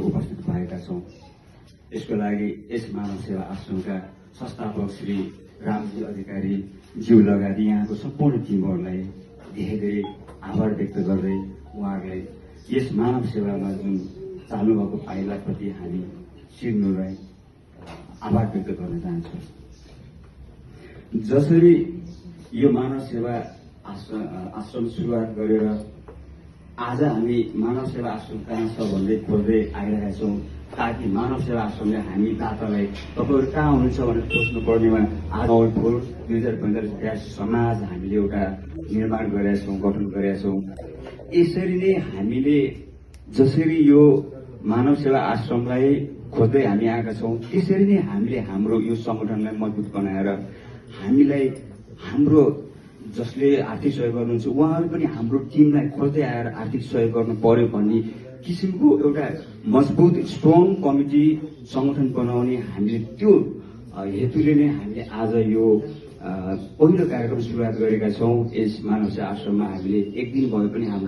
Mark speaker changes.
Speaker 1: उपस्थित भएका छौँ। यसको लागि यस मानव सेवा आश्रमका संस्थापक श्री रामजी अधिकारी ज्यू लगायत यहाँको सम्पूर्ण टिमहरूलाई धेरै आभार व्यक्त गर्दै उहाँहरूलाई यस मानव सेवामा जुन चाल्नुभएको पाइलाप्रति हामी सिर्नुलाई आभार व्यक्त गर्न चाहन्छौँ। जसरी यो मानव सेवा आश्रम सुरुवात गरेर आज हामी मानव सेवा आश्रम कहाँ छ भन्दै खोज्दै आइरहेका छौँ, ताकि मानव सेवा आश्रमले हामी दातालाई तपाईँहरू कहाँ हुनुहुन्छ भनेर खोज्नु पर्नेमा आज 2045 समाज हामीले एउटा निर्माण गरेका छौँ, गठन गरेका छौँ। यसरी नै हामीले जसरी यो मानव सेवा आश्रमलाई खोज्दै हामी आएका छौँ, त्यसरी नै हामीले हाम्रो यो संगठनलाई मजबुत बनाएर हामीलाई हाम्रो जसले आर्थिक सहयोग गर्नुहुन्छ उहाँहरू पनि हाम्रो टिमलाई खोज्दै आएर आर्थिक सहयोग गर्नु पर्यो भन्ने किसिमको एउटा मजबुत स्ट्रङ कमिटी संगठन बनाउने हामीले त्यो हेतुले नै हामीले आज यो पहिलो कार्यक्रम सुरुवात गरेका छौँ। यस मानव सेवा आश्रममा हामीले एक दिन भए पनि हाम्रो